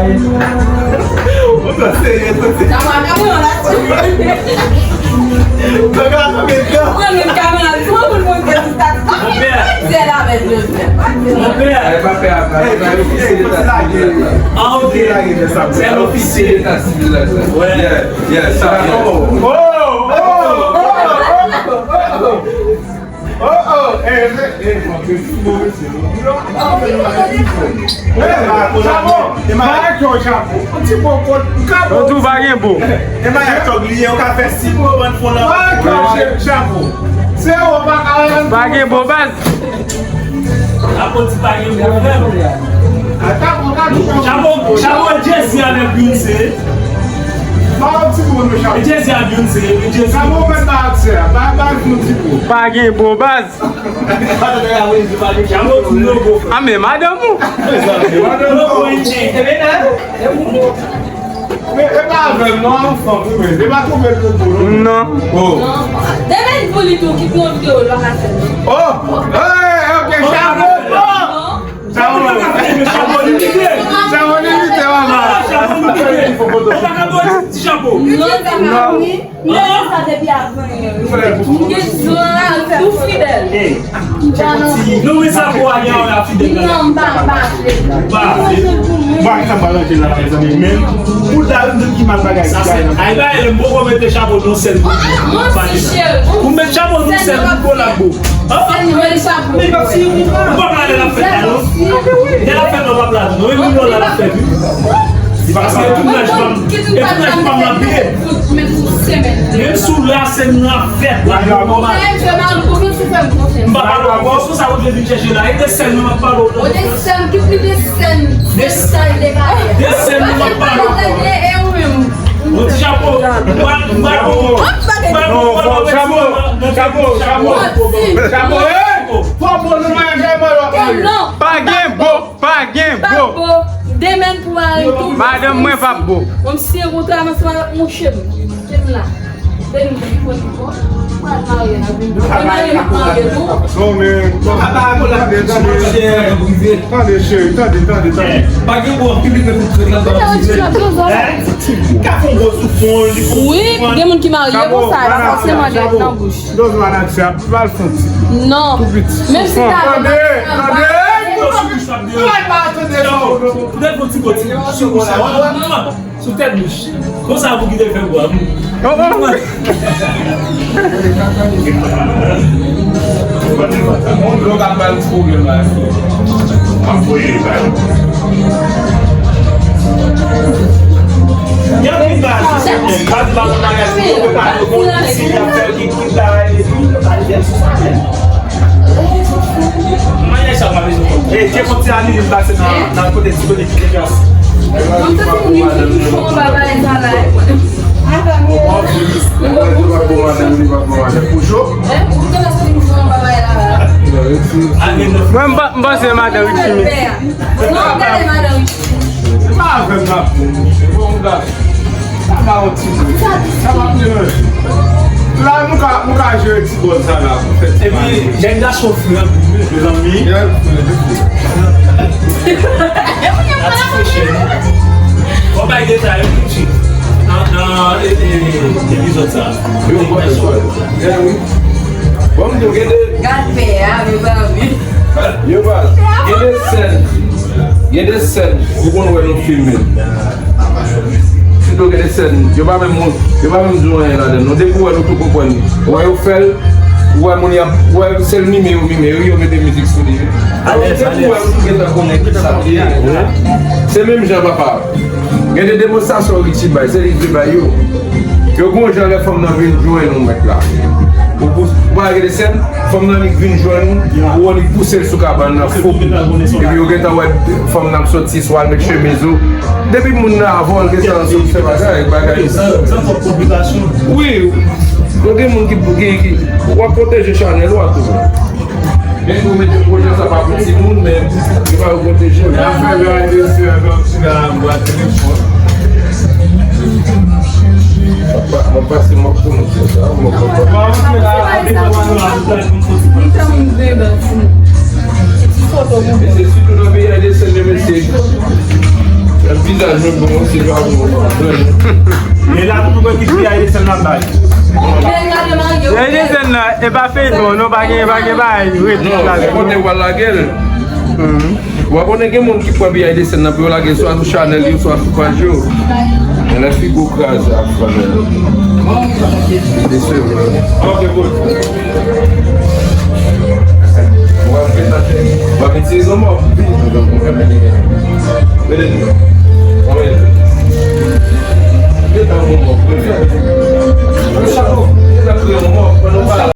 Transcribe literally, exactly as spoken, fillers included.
Ou ta serye, sa se. Sa va nan mwen la. Sa va nan mwen la. Pran yon kamera, tout moun konn ke se sa. Monpè. Se la menm yo fè. Monpè. Ay, pa fè a, pa fè a. Ay, pa fè a. Ah, ok. Se lage de sa. Se lofisye. Yeah, yeah, sa. Oh, oh, oh, oh, oh, oh. Oh, oh, eh, eh, eh, bon, se bon, mesye. Eh, Chabon, e mayak yo, Chabon. Yon ti bon kot, Chabon. Yo tou pa gen bon. E mayak tòg li ye, ou ka fè si bon, bann fon nan. Mayak yo, Chabon. Se ou pa ka. Pa gen bon, baz. Apot di pa gen bon, frè m. Chabon, Chabon, Jezi avèk Beyoncé. Pa yon ti bon, Chabon. Jezi avèk Beyoncé, Jezi. Chabon, mèt pa aksè, pa, pa yon ti bon. Pa gen bon, baz. A men madanm ou. Men e pa avè m non, fanm ou menm. E pa twouve l pou pou non. Non. Oh. Demen pou li tou ki pran videyo lò ka fè. Oh. Hey, ok, Chabon. Chabon. Chabon limite. Chabon limite, mama. Chabon limite. Ou pa ka bò ti chapo. Non, non. Non, sa depi avan yè. M gen zwa tou fidèl. Nou wè sa pou a gen la fidèl. Non, m pa, m pa vle. M pa vle. Mwen sa pa ranje la, mezanmi, men pou ta yon ki mal bagay ki bay nan. Ay bay, m poko mete chapo non sèl pou. Mwen si cheri. Ou met chapo non sèl pou kolabo. Sèl nou mete chapo. Ou pa prale la fèt la non. Lè la fèt la, ou pa prale non. E moun la la fèt. Paske tounaj pa m, e tounaj pa m la peye. Menm si w la, se nou la fèt la. M pa pale w ankò, se sa ou te vin chèche la. E de sèn nou ap pale w. De sèn, ki pli de sèn, de sèn, de sèn nou ap pale w. E ou menm? Yon ti chapo. Chapo, chapo, chapo, chapo, chapo, eh! Fò bon nou manje mwen. Pa gen bon. Pa gen bo. Demen pou mari tou. Madanm mwen pa bo. Bon, si e kontra, mwen se mwen monche m. Kem la. Demen pou mwen. Pral marye la. Mwen marye m marye tou. Non, men. Papa, papa, papa, papa, papa. Tande, cheri, tande, tande, tande. Pa gen bo, piblik nan tout trèt la. Ka fè yon gwo soufon, li fè yon soufon. Wi, gen moun ki marye konsa, li fòseman gen nan bouch. Doz la nati ap pral fon ti. Non. Tou piti. Menm si ta tande, tande. Ou pa tande non. Poutèt fon ti bò ti sou bouch la. Sou tèt bouch. Konsa pou ki te fè bwa. Oh, oh. Moun dlo ka bay yon ti pwoblèm la. M ap voye li bay. Gen anpil bagay sou sèmen. Baz pa nan bagay pou yo prepare yo konn si y ap fè ki, ki bagay epi yo pa fè sou sa menm. Manyè sa pa bezwen konn. E, te konn ti Anilin pase nan, nan kote ti kote ki te klas. Mwen santi m ri tou fò anba bagay sa la. Pou Jo? Mwen m pa, m panse madan Richie. Se pa avè m n ap bon, se bon, m ta, sa pa yon ti bon. Sa pa byen. La, nou ka, nou ka jere ti bòl sa la pou fè ti bagay. Epi, nèg gason fre anpil, wi. Mezanmi. Ati freche. Fò bay detay, wi, pitit. Nan, nan, e, e, epizòd sa. Yo, bon, bon, bon. Bon, m di w, gen de. Gad pè a, mezanmi. Yo, baz, gen de sèn. Gen de sèn, ou konn wè nou filme. Sitou gen de sèn, yo pa menm moun, yo pa menm di w anyen ladan l. Non, depi w wè nou tou konprann. Ou wè yo fè l, ou wè moun y ap, ou wè se l mime yo mime, yo, yo mete mizik sou li. Alèz, depi w wè alèz. Nou tou gentan konnen ki sa l ye. Se menm jan papa. Gen de demonstrasyon Richie bay, se li ki bay yo. Yo gon jan lè fanm nan vin jwenn ou mèt la. Ou pou, ou pa gen de sèn, fanm nan li vin jwenn ou, ou wè li pouse l sou kabann nan fou. Epi yo gentan wè fanm nan ap soti, swa l met chemiz ou. Depi moun nan avè w, l gentan sot fè bagay, bagay. Wi, yo gen moun ki, ki, ki, w ap pwoteje chanèl ou a tou. Men pou mete pwojè sa pa pou timoun, men yo pa yo pwoteje. Mwen ap fè vè a de sè, mwen ap sou la, mwen ap telefòn. Mwen ap pase, mwen ap konnen se sa, mwen ap pase. Mwen ap fè la, avèk mwen, mwen ap fè la, mwen ap fè la. Mesye, sitou nan peyi a, de sèl yo, mesye. Vizaj nou bon, se pa bon. E la, tout mwen ki peyi a, de sèl nan bay. Peyi de sèl nan, e pa feyton, non, pa gen, pa gen bay, wi, non, la. Se kote w al lage l. W a konnen gen moun ki pran peyi de sèl nan pou yo lage swa sou chanèl yo, swa sou paj yo. Men lè figo kraze ap fè. Mesye, ok, good. Mwen ap gen tante, mwen ap gen ti zon mò. Mete nou.